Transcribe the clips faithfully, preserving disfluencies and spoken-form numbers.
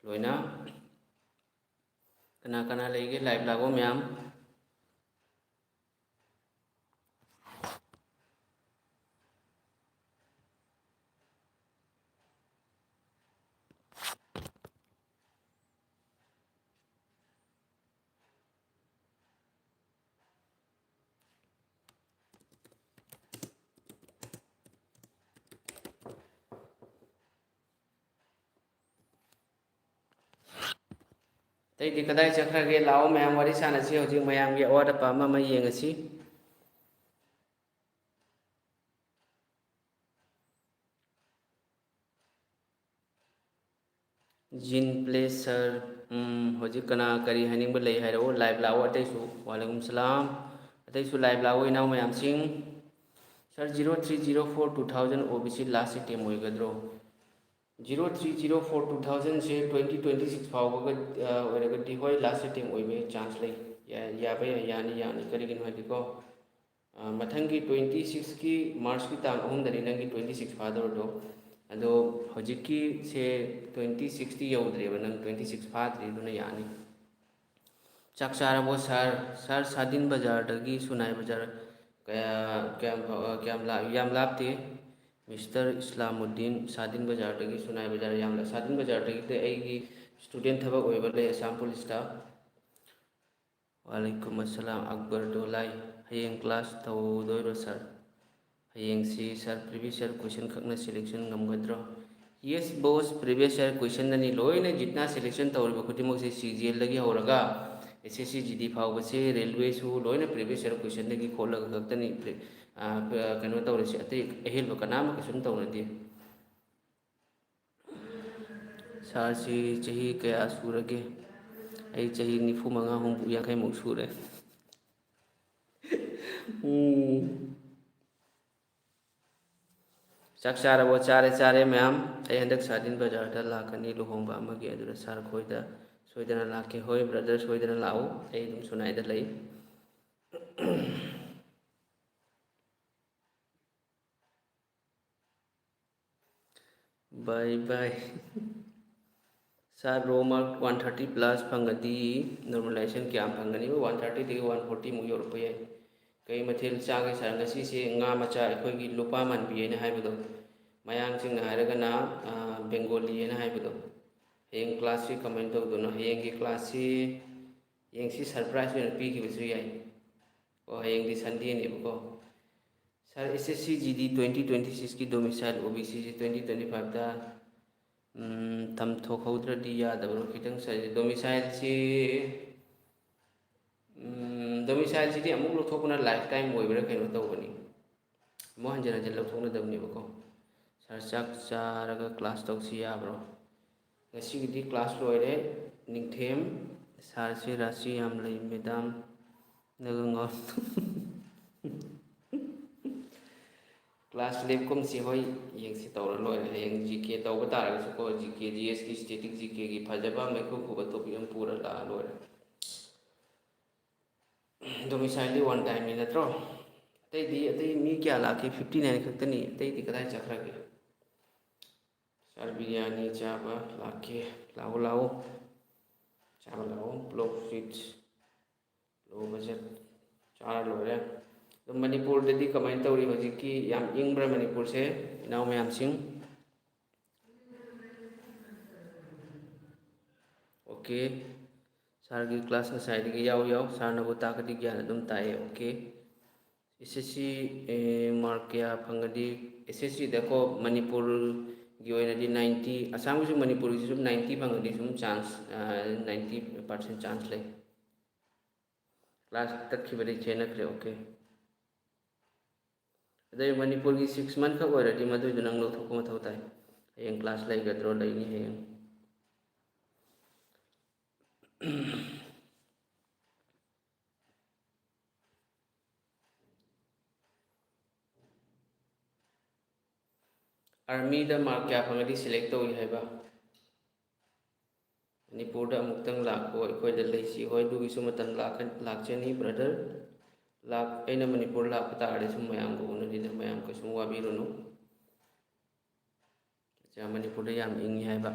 ꯑꯣꯏꯅ ꯀꯅꯥ ꯀꯅꯥ ꯂꯩꯒꯦ live ꯂꯥꯛꯄ ꯃꯌꯥꯝ? ꯑꯇꯩꯗꯤ ꯀꯗꯥꯏ ꯆꯠꯈ꯭ꯔꯒꯦ? ꯂꯥꯛꯑꯣ, ꯃꯌꯥꯝ ꯋꯥꯔꯤ ꯁꯥꯟꯅꯁꯤ꯫ ꯍꯧꯖꯤꯛ ꯃꯌꯥꯝꯒꯤ ꯑꯋꯥꯠ ꯑꯄꯥ ꯑꯃ ꯑꯃ ꯌꯦꯡꯉꯁꯤ꯫ ꯖꯤꯟ ꯄ꯭ꯂꯦ ꯁꯔ, ꯎꯝ, ꯍꯧꯖꯤꯛ ꯀꯅꯥ ꯀꯔꯤ ꯍꯥꯏꯅꯤꯡꯕ ꯂꯩ ꯍꯥꯏꯔꯛꯑꯣ, live ꯂꯥꯛꯑꯣ꯫ ꯑꯇꯩꯁꯨ, ꯋꯥꯂꯩꯀꯨꯝ ꯁꯂꯥꯝ, ꯑꯇꯩꯁꯨ live ꯂꯥꯛꯑꯣ ꯏꯅꯥꯎ ꯃꯌꯥꯝꯁꯤꯡ꯫ Sir, zero three zero four two thousand OBC last attempt ꯑꯣꯏꯒꯗ꯭ꯔꯣ? Zero three zero four two thousandꯁꯦ twenty twenty six ꯐꯥꯎꯕꯒ, ꯑ, ꯑꯣꯏꯔꯒꯗꯤ, ꯍꯣꯏ, last attempt ꯑꯣꯏꯕ chance ꯂꯩ꯫ ꯌꯥ-, ꯌꯥꯕ ꯌꯥꯏ, ꯌꯥꯅꯤ, ꯌꯥꯅꯤ꯫ ꯀꯔꯤꯒꯤꯅꯣ ꯍꯥꯏꯗꯤꯀꯣ, ꯑ, ꯃꯊꯪꯒꯤ twenty sixꯀꯤ Marchꯀꯤ ꯇꯥꯡ ꯑꯍꯨꯝꯗꯅꯤ ꯅꯪꯒꯤ twenty six ꯐꯥꯗꯧꯔꯗꯣ꯫ ꯑꯗꯣ ꯍꯧꯖꯤꯛꯀꯤꯁꯦ twenty sixꯇꯤ ꯌꯧꯗ꯭ꯔꯦꯕ, ꯅꯪ twenty six ꯐꯥꯗ꯭ꯔꯤ, ꯑꯗꯨꯅ ꯌꯥꯅꯤ꯫ ꯆꯥꯛ ꯆꯥꯔꯕꯣ sir? Sir, ꯁꯥꯗꯤꯟ ꯕꯖꯥꯔꯗꯒꯤ ꯁꯨꯅꯥꯏ ꯕꯖꯥꯔ ꯀꯌꯥ, ꯀꯌꯥꯝ ꯐ-, ꯀꯌꯥꯝ ꯂꯥꯞ-, ꯌꯥꯝ ꯂꯥꯞꯇꯦ꯫ Mister ꯏꯁꯂꯥꯃꯨꯗꯤꯟ, ꯁꯥꯗꯤꯟ ꯕꯖꯥꯔꯗꯒꯤ ꯁꯨꯅꯥꯏ ꯕꯖꯥꯔ ꯌꯥꯝ ꯂꯥꯞ-, ꯁꯥꯗꯤꯟ ꯕꯖꯥꯔꯗꯒꯤꯗꯤ ꯑꯩꯒꯤ student ꯊꯕꯛ ꯑꯣꯏꯕ ꯂꯩ ꯑꯁꯥꯝ ꯄꯨꯂꯤꯁꯇ꯫ ꯋꯥꯂꯩꯀꯨꯝ ꯑꯁꯂꯥꯝ ꯑꯛꯕꯔ ꯗꯣꯂꯥꯏ꯫ ꯍꯌꯦꯡ class ꯇꯧꯗꯣꯏꯔꯣ sir? ꯍꯌꯦꯡꯁꯤ sir previous year question ꯈꯛꯅ selection ꯉꯝꯒꯗ꯭ꯔꯣ? Yes boss, previous year questionꯗꯅꯤ ꯂꯣꯏꯅ ꯖꯤꯠꯅ selection ꯇꯧꯔꯤꯕ ꯈꯨꯗꯤꯡꯃꯛꯁꯦ꯫ CGLꯗꯒꯤ ꯍꯧꯔꯒ SSC GD ꯐꯥꯎꯕꯁꯦ, railwayꯁꯨ ꯂꯣꯏꯅ previous year questionꯗꯒꯤ ꯈꯣꯠꯂꯒ ꯈꯛꯇꯅꯤ pre-, ꯑ, ꯀꯩꯅꯣ ꯇꯧꯔꯤꯁꯦ꯫ ꯑꯇꯩ ꯑꯍꯦꯟꯕ ꯀꯅꯥ ꯑꯃ ꯀꯩꯁꯨꯝ ꯇꯧꯅꯗꯦ꯫ Sirꯁꯤ ꯆꯍꯤ ꯀꯌꯥ ꯁꯨꯔꯒꯦ? ꯑꯩ ꯆꯍꯤ ꯅꯤꯐꯨ ꯃꯉꯥ, ꯍꯨꯝꯐꯨ, ꯌꯥꯡꯈꯩꯃꯨꯛ ꯁꯨꯔꯦ꯫ ꯎꯝ꯫ ꯆꯥꯛ ꯆꯥꯔꯕꯣ? ꯆꯥꯔꯦ, ꯆꯥꯔꯦ ꯃꯌꯥꯝ꯫ ꯑꯩ ꯍꯟꯗꯛ ꯁꯥꯗꯤꯟ ꯕꯖꯥꯔꯗ ꯂꯥꯛꯀꯅꯤ ꯂꯨꯍꯣꯡꯕ ꯑꯃꯒꯤ, ꯑꯗꯨꯗ sir ꯈꯣꯏꯗ ꯁꯣꯏꯗꯅ ꯂꯥꯛꯀꯦ꯫ ꯍꯣꯏ brother, ꯁꯣꯏꯗꯅ ꯂꯥꯛꯎ, ꯑꯩ ꯑꯗꯨꯝ ꯁꯨꯅꯥꯏꯗ ꯂꯩ꯫ Bye bye꯫ ꯁꯥꯔ, ꯔꯣ ꯃꯥꯔꯛ ꯋꯥꯟ ꯊꯥꯔꯇꯤ ꯄ꯭ꯂꯁ ꯐꯪꯉꯗꯤ ꯅꯣꯔꯃꯦꯂꯥꯏꯖꯦꯁꯟ ꯀꯌꯥꯝ ꯐꯪꯒꯅꯤ? ꯋꯥꯟ ꯊꯥꯔꯇꯤꯗꯒꯤ ꯋꯥꯟ ꯐꯣꯔꯇꯤꯃꯨꯛ ꯌꯧꯔꯛꯄ ꯌꯥꯏ꯫ ꯀꯩ ꯃꯊꯦꯜ ꯆꯥꯒꯦ ꯁꯥꯔ? ꯉꯁꯤꯁꯦ ꯉꯥ ꯃꯆꯥ, ꯑꯩꯈꯣꯏꯒꯤ ꯂꯨꯄꯥ ꯃꯥꯟꯕꯤ ꯍꯥꯏꯅ ꯍꯥꯏꯕꯗꯣ, ꯃꯌꯥꯡꯁꯤꯡꯅ ꯍꯥꯏꯔꯒꯅ ꯕꯦꯡꯒꯣꯂꯤ ꯍꯥꯏꯅ ꯍꯥꯏꯕꯗꯣ꯫ ꯍꯌꯦꯡ ꯀ꯭ꯂꯥꯁꯁꯤ ꯀꯃꯥꯏꯅ ꯇꯧꯗꯣꯏꯅꯣ? ꯍꯌꯦꯡꯒꯤ ꯀ꯭ꯂꯥꯁꯁꯤ ꯌꯦꯡꯁꯤ, ꯁꯔꯄ꯭ꯔꯥꯏꯖ ꯑꯣꯏꯅ ꯄꯤꯈꯤꯕꯁꯨ ꯌꯥꯏ꯫ ꯑꯣ, ꯍꯌꯦꯡꯗꯤ ꯁꯟꯗꯦꯅꯦꯕꯀꯣ꯫ ꯁꯥꯔ, S S C G D twenty twenty ꯁꯤꯛꯁꯀꯤ ꯗꯣꯃꯤꯁꯥꯏꯜ ꯑꯣ ꯕꯤ ꯁꯤꯁꯤ ꯇ꯭ꯋꯦꯟꯇꯤ ꯇ꯭ꯋꯦꯟꯇꯤ ꯐꯥꯏꯚꯇ ꯂꯧꯊꯣꯛꯍꯧꯗ꯭ꯔꯗꯤ ꯌꯥꯗꯕ꯭ꯔꯣ? ꯈꯤꯇꯪ ꯁꯥꯔ, ꯗꯣꯃꯤꯁꯥꯏꯜꯁꯤ, ꯗꯣꯃꯤꯁꯥꯏꯜꯁꯤꯗꯤ ꯑꯃꯨꯛ ꯂꯧꯊꯣꯛꯄꯅ ꯂꯥꯏꯐ ꯇꯥꯏꯝ ꯑꯣꯏꯕ꯭ꯔꯥ ꯀꯩꯅꯣ ꯇꯧꯕꯅꯤ꯫ ꯑꯃꯨꯛ ꯍꯟꯖꯤꯟ ꯍꯟꯖꯤꯟ ꯂꯧꯊꯣꯛꯅꯗꯕꯅꯦꯕꯀꯣ꯫ ꯁꯥꯔ, ꯆꯥꯛ ꯆꯥꯔꯒ ꯀ꯭ꯂꯥꯁ ꯇꯧꯁꯤ ꯌꯥꯕ꯭ꯔꯣ? ꯉꯁꯤꯒꯤꯗꯤ ꯀ꯭ꯂꯥꯁ ꯂꯣꯏꯔꯦ꯫ ꯅꯤꯡꯊꯦꯝ꯫ ꯁꯥꯔꯁꯤ ꯔꯥꯁꯤ ꯌꯥꯝ ꯂꯩ꯫ ꯃꯦꯗꯥꯝ ꯅꯒ ꯉꯥꯎ-, ꯀ꯭ꯂꯥꯁ ꯂꯦꯞꯀꯨꯝꯁꯤ꯫ ꯍꯣꯏ, ꯌꯦꯡꯁꯤ, ꯇꯧꯔ ꯂꯣꯏꯔꯦ꯫ ꯍꯌꯦꯡ ꯖꯤ ꯀꯦ ꯇꯧꯕ ꯇꯥꯔꯒꯁꯨꯀꯣ, ꯖꯤ ꯀꯦ, ꯖꯤ ꯑꯦꯁꯀꯤ, ꯁ꯭ꯇꯦꯇꯤꯛ ꯖꯤ ꯀꯦꯒꯤ ꯐꯖꯕ ꯑꯃ, ꯏꯈꯨ ꯈꯨꯕ ꯇꯣꯄꯤꯛ ꯑꯃ ꯄꯨꯔ ꯂꯥꯛꯑ ꯂꯣꯏꯔꯦ꯫ ꯗꯣꯃꯤꯁꯥꯏꯜꯗꯤ ꯋꯥꯟ ꯇꯥꯏꯝꯅꯤ ꯅꯠꯇ꯭ꯔꯣ? ꯑꯇꯩꯗꯤ, ꯑꯇꯩ ꯃꯤ ꯀꯌꯥ ꯂꯥꯛꯀꯦ? ꯐꯤꯐꯇꯤ ꯅꯥꯏꯟ ꯈꯛꯇꯅꯤ꯫ ꯑꯇꯩꯗꯤ ꯀꯗꯥꯏ ꯆꯠꯈ꯭ꯔꯒꯦ? ꯁꯥꯔ, ꯕꯤꯔꯌꯥꯅꯤ ꯆꯥꯕ ꯂꯥꯛꯀꯦ꯫ ꯂꯥꯛꯑꯣ, ꯂꯥꯛꯑꯣ꯫ ꯆꯥꯕ ꯂꯥꯛꯑꯣ꯫ ꯄ꯭ꯂꯣꯞ ꯁ꯭ꯋꯤꯠ꯫ ꯂꯣ ꯕꯖꯦꯠ꯫ ꯆꯥꯔ ꯂꯣꯏꯔꯦ꯫ ꯑꯗꯣ ꯃꯅꯤꯄꯨꯔꯗꯗꯤ ꯀꯃꯥꯏꯅ ꯇꯧꯔꯤ ꯍꯧꯖꯤꯛꯀꯤ? ꯌꯥꯝ ꯏꯪꯕ꯭ꯔꯥ ꯃꯅꯤꯄꯨꯔꯁꯦ, ꯏꯅꯥꯎ ꯃꯌꯥꯝꯁꯤꯡ? ꯑꯣꯀꯦ꯫ ꯁꯥꯔꯒꯤ ꯀ꯭ꯂꯥꯁ ꯉꯁꯥꯏꯗꯒꯤ ꯌꯥꯎ ꯌꯥꯎ꯫ ꯁꯥꯔꯅꯕꯨ ꯇꯥꯛꯄꯗꯤ ꯒ꯭ꯌꯥꯟ ꯑꯗꯨꯝ ꯇꯥꯛꯑꯦ꯫ ꯑꯣꯀꯦ꯫ ꯑꯦꯁ ꯑꯦꯁ ꯁꯤ ꯃꯥꯔꯛ ꯀꯌꯥ ꯐꯪꯉꯗꯤ? ꯑꯦꯁ ꯑꯦꯁ ꯁꯤꯗꯀꯣ, ꯃꯅꯤꯄꯨꯔꯒꯤ ꯑꯣꯏꯅꯗꯤ ꯅꯥꯏꯟꯇꯤ, ꯑꯁꯥꯝꯒꯤꯁꯨ ꯃꯅꯤꯄꯨꯔꯒꯤꯁꯨ ꯁꯨꯝ ꯅꯥꯏꯟꯇꯤ ꯐꯪꯉꯗꯤ ꯁꯨꯝ ꯆꯥꯟꯁ, ꯅꯥꯏꯟꯇꯤ ꯄꯥꯔꯁꯦꯟ ꯆꯥꯟꯁ ꯂꯩ꯫ ꯀ꯭ꯂꯥꯁ ꯇꯠꯈꯤꯕꯗꯒꯤ ꯆꯦꯟꯅꯈ꯭ꯔꯦ꯫ ꯑꯣꯀꯦ꯫ ꯑꯗꯩ ꯃꯅꯤꯄꯨꯔꯒꯤ ꯁꯤꯛꯁ ꯃꯟꯊ ꯈꯛ ꯑꯣꯏꯔꯗꯤ ꯃꯗꯨꯏꯗꯣ ꯅꯪ ꯂꯧꯊꯣꯛꯄ ꯃꯊꯧ ꯇꯥꯏ꯫ ꯍꯌꯦꯡ ꯀ꯭ꯂꯥꯁ ꯂꯩꯒꯗ꯭ꯔꯣ? ꯂꯩꯅꯤ ꯍꯌꯦꯡ꯫ ꯑꯥꯔꯃꯤꯗ ꯃꯥꯔꯛ ꯀꯌꯥ ꯐꯪꯉꯗꯤ ꯁꯦꯂꯦꯛ ꯇꯧꯏ ꯍꯥꯏꯕ? ꯃꯅꯤꯄꯨꯔꯗ ꯑꯃꯨꯛꯇꯪ ꯂꯥꯛꯈꯣ, ꯑꯩꯈꯣꯏꯗ ꯂꯩꯁꯤ꯫ ꯍꯣꯏ, ꯑꯗꯨꯒꯤꯁꯨ ꯃꯇꯝ ꯂꯥꯛꯀ-, ꯂꯥꯛꯆꯅꯤ, ꯕ꯭ꯔꯗꯔ꯫ ꯂꯥꯛ-, ꯑꯩꯅ ꯃꯅꯤꯄꯨꯔ ꯂꯥꯛꯄ ꯇꯥꯔꯗꯤ ꯁꯨꯝ ꯃꯌꯥꯝꯒ ꯎꯅꯅꯤꯗ, ꯃꯌꯥꯝ ꯀꯩꯁꯨꯝ ꯋꯥꯕꯤꯔꯨꯅꯨ꯫ ꯑꯆꯥ, ꯃꯅꯤꯄꯨꯔꯗ ꯌꯥꯝ ꯏꯪꯉꯤ ꯍꯥꯏꯕ꯫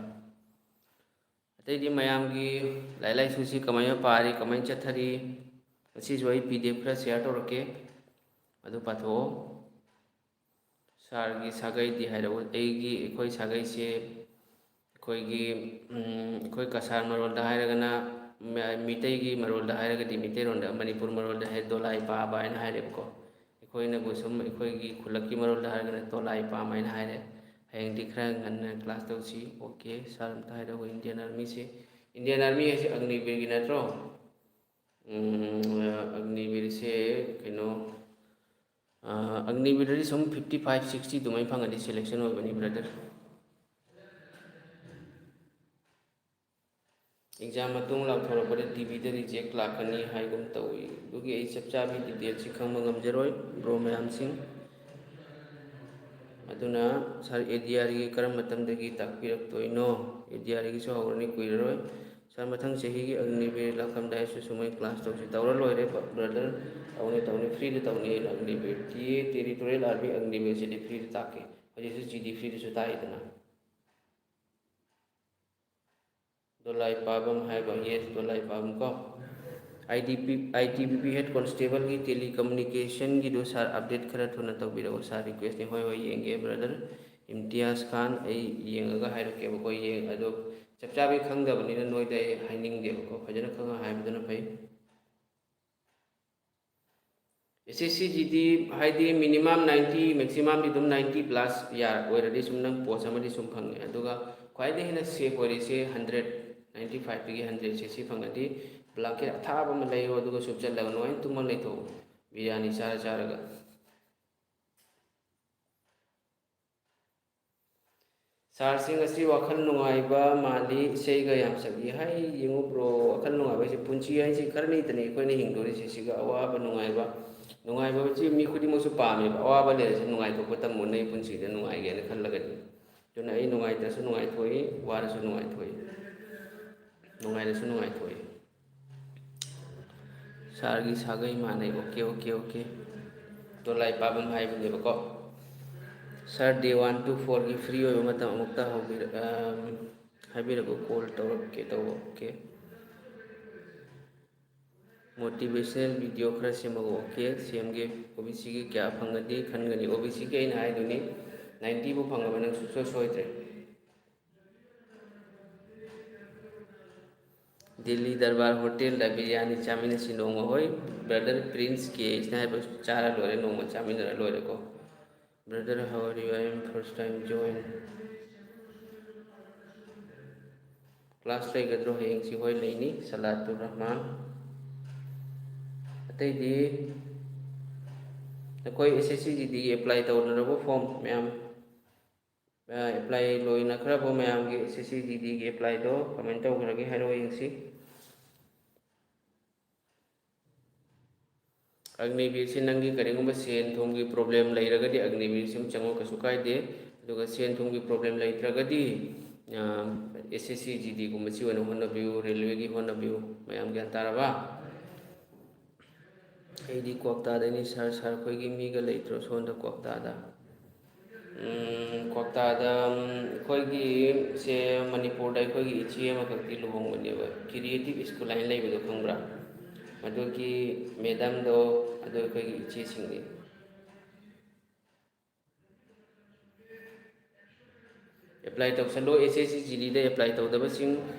ꯑꯇꯩꯗꯤ ꯃꯌꯥꯝꯒꯤ ꯂꯥꯏꯔꯤꯛ ꯂꯥꯏꯁꯨꯁꯤ ꯀꯃꯥꯏꯅ ꯄꯥꯔꯤ, ꯀꯃꯥꯏꯅ ꯆꯠꯊꯔꯤ, ꯃꯁꯤꯁꯨ ꯑꯩ ꯄꯤ ꯗꯤ ꯑꯦꯐ ꯈꯔ ꯁꯤꯌꯥꯔ ꯇꯧꯔꯛꯀꯦ, ꯑꯗꯨ ꯄꯥꯊꯣꯛꯑꯣ꯫ ꯁꯥꯔꯒꯤ ꯁꯥꯒꯩꯗꯤ ꯍꯥꯏꯔꯛꯎ꯫ ꯑꯩꯒꯤ, ꯑꯩꯈꯣꯏ ꯁꯥꯒꯩꯁꯦ ꯑꯩꯈꯣꯏꯒꯤ, ꯎꯝ, ꯑꯩꯈꯣꯏ ꯀꯁꯥꯔ ꯃꯔꯣꯜꯗ ꯍꯥꯏꯔꯒꯅ, ꯃ-, ꯃꯤꯇꯩꯒꯤ ꯃꯔꯣꯜꯗ ꯍꯥꯏꯔꯒꯗꯤ, ꯃꯤꯇꯩꯔꯣꯟꯗ, ꯃꯅꯤꯄꯨꯔ ꯃꯔꯣꯜꯗ ꯍꯥꯏ ꯗꯣꯂꯥꯏ ꯄꯥꯕ ꯍꯥꯏꯅ ꯍꯥꯏꯔꯦꯕꯀꯣ꯫ ꯑꯩꯈꯣꯏꯅꯕꯨ ꯁꯨꯝ ꯑꯩꯈꯣꯏꯒꯤ ꯈꯨꯜꯂꯛꯀꯤ ꯃꯔꯣꯜꯗ ꯍꯥꯏꯔꯒꯅ ꯇꯣꯂꯥꯏ ꯄꯥꯝ ꯍꯥꯏꯅ ꯍꯥꯏꯔꯦ꯫ ꯍꯌꯦꯡꯗꯤ ꯈꯔ ꯉꯟꯅ ꯀ꯭ꯂꯥꯁ ꯇꯧꯁꯤ꯫ ꯑꯣꯀꯦ, ꯁꯥꯔ ꯑꯝꯇ ꯍꯥꯏꯔꯛꯑꯣ, ꯏꯟꯗꯤꯌꯟ ꯑꯥꯔꯃꯤꯁꯦ, ꯏꯟꯗꯤꯌꯟ ꯑꯥꯔꯃꯤ ꯍꯥꯏꯁꯦ ꯑꯒꯅꯤꯕꯤꯔꯒꯤ ꯅꯠꯇ꯭ꯔꯣ? ꯎꯝ, ꯑꯒꯅꯤꯕꯤꯔꯁꯦ ꯀꯩꯅꯣ, ꯑ, ꯑꯒꯅꯤꯕꯤꯔꯗꯤ ꯁꯨꯝ fifty five, sixty ꯑꯗꯨꯃꯥꯏꯅ ꯐꯪꯉꯗꯤ ꯁꯦꯂꯦꯛꯁꯟ ꯑꯣꯏꯕꯅꯤ, ꯕ꯭ꯔꯗꯔ꯫ ꯑꯦꯛꯖꯥꯝ ꯃꯇꯨꯡ ꯂꯥꯎꯊꯣꯔꯛꯄꯗ ꯇꯤ ꯚꯤꯗ ꯔꯤꯖꯦꯛ ꯂꯥꯛꯀꯅꯤ ꯍꯥꯏꯒꯨꯝ ꯇꯧꯏ꯫ ꯑꯗꯨꯒꯤ ꯑꯩ ꯆꯞ ꯆꯥꯕꯤ ꯗꯤꯇꯦꯜꯁꯤ ꯈꯪꯕ ꯉꯝꯖꯔꯣꯏ, ꯕ꯭ꯔꯣ ꯃꯌꯥꯝꯁꯤꯡ꯫ ꯑꯗꯨꯅ ꯁꯥꯔ, ꯑꯦ ꯗꯤ ꯑꯥꯔꯒꯤ ꯀꯔꯝꯕ ꯃꯇꯝꯗꯒꯤ ꯇꯥꯛꯄꯤꯔꯛꯇꯣꯏꯅꯣ? ꯑꯦ ꯗꯤ ꯑꯥꯔꯒꯤꯁꯨ ꯍꯧꯔꯅꯤ ꯀꯨꯏꯔꯔꯣꯏ꯫ ꯁꯥꯔ, ꯃꯊꯪ ꯆꯍꯤꯒꯤ ꯑꯒꯅꯤꯕꯤꯔ ꯂꯥꯛꯂꯝꯗꯥꯏꯁꯨ ꯁꯨꯃꯥꯏ ꯀ꯭ꯂꯥꯁ ꯇꯧꯁꯤ꯫ ꯇꯧꯔ ꯂꯣꯏꯔꯦ, ꯕ-, ꯕ꯭ꯔꯗꯔ꯫ ꯇꯧꯅꯤ, ꯇꯧꯅꯤ, ꯐ꯭ꯔꯤꯗ ꯇꯧꯅꯤ ꯑꯒꯅꯤꯕꯤꯔ꯫ ꯇꯤ ꯑꯦ, ꯇꯦꯔꯤꯇꯣꯔꯤꯌꯦꯜ ꯑꯥꯔꯃꯤ ꯑꯒꯅꯤꯕꯤꯔꯁꯤꯗꯤ ꯐ꯭ꯔꯤꯗ ꯇꯥꯛꯀꯦ꯫ ꯍꯧꯖꯤꯛꯁꯨ ꯖꯤ ꯗꯤ ꯐ꯭ꯔꯤꯗꯁꯨ ꯇꯥꯛꯏꯗꯅ꯫ ꯗꯣꯂꯥꯏ ꯄꯥꯕꯝ ꯍꯥꯏꯕ, ꯌꯦꯁ, ꯗꯣꯂꯥꯏ ꯄꯥꯕꯝ ꯀꯣ꯫ I D P, I T B P head ꯀꯣꯟꯁꯇꯦꯕꯜꯒꯤ ꯇꯦꯂꯤꯀꯃꯨꯅꯤꯀꯦꯁꯟꯒꯤꯗꯣ ꯁꯥꯔ, ꯑꯞꯗꯦꯠ ꯈꯔ ꯊꯨꯅ ꯇꯧꯕꯤꯔꯛꯑꯣ ꯁꯥꯔ, ꯔꯤꯀ꯭ꯋꯦꯁꯅꯤ꯫ ꯍꯣꯏ, ꯍꯣꯏ, ꯌꯦꯡꯒꯦ ꯕ꯭ꯔꯗꯔ꯫ ꯏꯝꯇꯤꯌꯥꯖ ꯈꯥꯟ, ꯑꯩ ꯌꯦꯡꯉꯒ ꯍꯥꯏꯔꯛꯀꯦꯕꯀꯣ꯫ ꯌꯦꯡ-, ꯑꯗꯣ ꯆꯞ ꯆꯥꯕꯤ ꯈꯪꯗꯕꯅꯤꯅ ꯅꯣꯏꯗ ꯑꯩ ꯍꯥꯏꯅꯤꯡꯗꯦꯕꯀꯣ, ꯐꯖꯅ ꯈꯪꯉ ꯍꯥꯏꯕꯗꯨꯅ ꯐꯩ꯫ ꯑꯦꯁ ꯑꯦꯁ ꯁꯤꯒꯤꯗꯤ ꯍꯥꯏꯗꯤ ꯃꯤꯅꯤꯃꯝ ꯅꯥꯏꯟꯇꯤ, ꯃꯦꯛꯁꯤꯃꯝꯗꯤ ꯑꯗꯨꯝ ꯅꯥꯏꯟꯇꯤ ꯄ꯭ꯂꯁ ꯌꯥꯔ ꯑꯣꯏꯔꯗꯤ ꯁꯨꯝ ꯅꯪ ꯄꯣꯁ ꯑꯃꯗꯤ ꯁꯨꯝ ꯐꯪꯉꯦ꯫ ꯑꯗꯨꯒ ꯈ꯭ꯋꯥꯏꯗꯒꯤ ꯍꯦꯟꯅ ꯁꯦꯐ ꯑꯣꯏꯔꯤꯁꯦ ꯍꯟꯗ꯭ꯔꯦꯠ, ꯅꯥꯏꯟꯇꯤ ꯐꯥꯏꯚꯇꯒꯤ ꯍꯟꯗ꯭ꯔꯦꯠꯁꯦ ꯁꯤ ꯐꯪꯉꯗꯤ ꯕ꯭ꯂꯥꯡꯀꯦꯠ ꯑꯊꯥꯕ ꯑꯃ ꯂꯩꯌꯣ, ꯑꯗꯨꯒ ꯁꯨꯞꯆꯜꯂꯒ ꯅꯨꯡꯉꯥꯏꯅ ꯇꯨꯝꯃ ꯂꯩꯊꯣꯛꯎ, ꯕꯤꯔꯌꯥꯅꯤ ꯆꯥꯔ ꯆꯥꯔꯒ꯫ ꯁꯥꯔꯁꯤꯡ ꯑꯁꯤ ꯋꯥꯈꯜ ꯅꯨꯡꯉꯥꯏꯕ ꯃꯥꯜꯂꯤ, ꯏꯁꯩꯒ ꯌꯥꯝ ꯁꯛꯏ ꯍꯥꯏ꯫ ꯌꯦꯡꯉꯨ ꯕ꯭ꯔꯣ, ꯋꯥꯈꯜ ꯅꯨꯡꯉꯥꯏꯕ ꯍꯥꯏꯁꯦ ꯄꯨꯟꯁꯤ ꯍꯥꯏꯁꯦ ꯈꯔꯅꯤꯇꯅꯤ ꯑꯩꯈꯣꯏꯅ ꯍꯤꯡꯗꯣꯔꯤꯁꯦ꯫ ꯁꯤꯒ ꯑꯋꯥꯕ ꯅꯨꯡꯉꯥꯏꯕ, ꯅꯨꯡꯉꯥꯏꯕꯁꯤ ꯃꯤ ꯈꯨꯗꯤꯡꯃꯛꯁꯨ ꯄꯥꯝꯃꯦꯕ꯫ ꯑꯋꯥꯕ ꯂꯩꯔꯁꯨ ꯅꯨꯡꯉꯥꯏꯊꯣꯛꯄ ꯇꯝꯃꯨ, ꯅꯪ ꯄꯨꯟꯁꯤꯗ ꯅꯨꯡꯉꯥꯏꯒꯦꯅ ꯈꯜꯂꯒꯗꯤ꯫ ꯑꯗꯨꯅ ꯑꯩ ꯅꯨꯡꯉꯥꯏꯇ꯭ꯔꯁꯨ ꯅꯨꯡꯉꯥꯏꯊꯣꯛꯏ, ꯋꯥꯔꯁꯨ ꯅꯨꯡꯉꯥꯏꯊꯣꯛꯏ, ꯅꯨꯡꯉꯥꯏꯔꯁꯨ ꯅꯨꯡꯉꯥꯏꯊꯣꯛꯏ꯫ ꯁꯥꯔꯒꯤ ꯁꯥꯒꯩ ꯃꯥꯟꯅꯩ꯫ Okay, okay, okay. ꯗꯣꯂꯥꯏ ꯄꯥꯕꯝ ꯍꯥꯏꯕꯅꯦꯕꯀꯣ꯫ ꯁꯥꯔ, ꯗꯦ ꯋꯥꯟ ꯇꯨ ꯐꯣꯔꯒꯤ ꯐ꯭ꯔꯤ ꯑꯣꯏꯕ ꯃꯇꯝ ꯑꯃꯨꯛꯇ ꯍꯧꯕꯤꯔ-, ꯑꯝ, ꯍꯥꯏꯕꯤꯔꯛꯎ, ꯀꯣꯜ ꯇꯧꯔꯛꯀꯦ ꯇꯧꯕ꯫ ꯑꯣꯀꯦ, ꯃꯣꯇꯤꯚꯦꯁꯅꯦꯜ ꯚꯤꯗꯤꯑꯣ ꯈꯔ ꯁꯦꯝꯃꯛꯎ꯫ ꯑꯣꯀꯦ, ꯁꯦꯝꯒꯦ꯫ ꯑꯣ ꯕꯤ ꯁꯤꯒꯤ ꯀꯌꯥ ꯐꯪꯉꯗꯤ ꯈꯟꯒꯅꯤ? ꯑꯣ ꯕꯤ ꯁꯤꯒꯤ ꯑꯩꯅ ꯍꯥꯏꯗꯨꯅꯤ, ꯅꯥꯏꯟꯇꯤꯕꯨ ꯐꯪꯉꯕ ꯅꯪ ꯁꯨꯡꯁꯣꯏ ꯁꯣꯏꯗ꯭ꯔꯦ꯫ ꯗꯤꯜꯂꯤ ꯗꯔꯕꯥꯔ ꯍꯣꯇꯦꯜꯗ ꯕꯤꯔꯌꯥꯅꯤ ꯆꯥꯃꯤꯟꯅꯁꯤ ꯅꯣꯡꯃ꯫ ꯍꯣꯏ, ꯕ꯭ꯔꯗꯔ ꯄ꯭ꯔꯤꯟꯁ ꯀꯦ ꯑꯦꯁꯅ ꯍꯥꯏꯕ ꯆꯥꯔ ꯂꯣꯏꯔꯦ, ꯅꯣꯡꯃ ꯆꯥꯃꯤꯟꯅꯔ ꯂꯣꯏꯔꯦꯀꯣ꯫ Brother, how are you? I am first time join. Class ꯂꯩꯒꯗ꯭ꯔꯣ ꯍꯌꯦꯡꯁꯤ? ꯍꯣꯏ, ꯂꯩꯅꯤ꯫ ꯁꯂꯥꯇꯨꯔ ꯔꯍꯃꯥꯟ꯫ ꯑꯇꯩꯗꯤ ꯑꯩꯈꯣꯏ ꯑꯦꯁ ꯑꯦꯁ ꯁꯤ ꯖꯤ ꯗꯤꯒꯤ ꯑꯦꯄ꯭ꯂꯥꯏ ꯇꯧꯅꯔꯕ ꯐꯣꯝ ꯃꯌꯥꯝ? ꯑꯦꯄ꯭ꯂꯥꯏ ꯂꯣꯏꯅꯈ꯭ꯔꯕ ꯃꯌꯥꯝꯒꯤ ꯑꯦꯁ ꯑꯦꯁ ꯁꯤ ꯖꯤ ꯗꯤꯒꯤ ꯑꯦꯄ꯭ꯂꯥꯏꯗꯣ ꯀꯃꯥꯏꯅ ꯇꯧꯈ꯭ꯔꯒꯦ ꯍꯥꯏꯔꯣ ꯌꯦꯡꯁꯤ꯫ ꯑꯒꯅꯤꯕꯤꯔꯁꯤ ꯅꯪꯒꯤ ꯀꯔꯤꯒꯨꯝꯕ ꯁꯦꯟ ꯊꯨꯝꯒꯤ ꯄ꯭ꯔꯣꯕ꯭ꯂꯦꯝ ꯂꯩꯔꯒꯗꯤ ꯑꯒꯅꯤꯕꯤꯔꯁꯤ ꯑꯗꯨꯝ ꯆꯪꯉꯣ, ꯀꯩꯁꯨ ꯀꯥꯏꯗꯦ꯫ ꯑꯗꯨꯒ ꯁꯦꯟ ꯊꯨꯝꯒꯤ ꯄ꯭ꯔꯣꯕ꯭ꯂꯦꯝ ꯂꯩꯇ꯭ꯔꯒꯗꯤ ꯑꯦꯁ ꯑꯦꯁ ꯁꯤ ꯖꯤ ꯗꯤꯒꯨꯝꯕꯁꯤ ꯑꯣꯏꯅ ꯍꯣꯠꯅꯕꯤꯌꯨ, ꯔꯦꯜꯋꯦꯒꯤ ꯍꯣꯠꯅꯕꯤꯌꯨ꯫ ꯃꯌꯥꯝ ꯒ꯭ꯌꯥꯟ ꯇꯥꯔꯕ? ꯑꯩꯗꯤ ꯀ꯭ꯋꯥꯛꯇꯥꯗꯩꯅꯤ ꯁꯥꯔ꯫ ꯁꯥꯔ, ꯑꯩꯈꯣꯏꯒꯤ ꯃꯤꯒ ꯂꯩꯇ꯭ꯔꯣ ꯁꯣꯝꯗ ꯀ꯭ꯋꯥꯛꯇꯥꯗ? ꯎꯝ, ꯀ꯭ꯋꯥꯛꯇꯥꯗ, ꯎꯝ, ꯑꯩꯈꯣꯏꯒꯤ ꯁꯦ ꯃꯅꯤꯄꯨꯔꯗ ꯑꯩꯈꯣꯏꯒꯤ ꯏꯆꯦ ꯑꯃꯈꯛꯇꯤ ꯂꯨꯍꯣꯡꯕꯅꯦꯕ, ꯀ꯭ꯔꯤꯌꯦꯇꯤꯞ ꯁ꯭ꯀꯨꯜ ꯍꯥꯏꯅ ꯂꯩꯕꯗꯣ ꯈꯪꯕ꯭ꯔꯥ? ꯑꯗꯨꯒꯤ ꯃꯦꯗꯥꯝꯗꯣ, ꯑꯗꯨ ꯑꯩꯈꯣꯏꯒꯤ ꯏꯆꯦꯁꯤꯡꯅꯤ꯫ ꯑꯦꯄ꯭ꯂꯥꯏ ꯇꯧꯁꯜꯂꯣ, ꯑꯦꯁ ꯑꯦꯁ ꯁꯤ ꯖꯤ ꯗꯤꯗ ꯑꯦꯄ꯭ꯂꯥꯏ ꯇꯧꯗꯕꯁꯤꯡ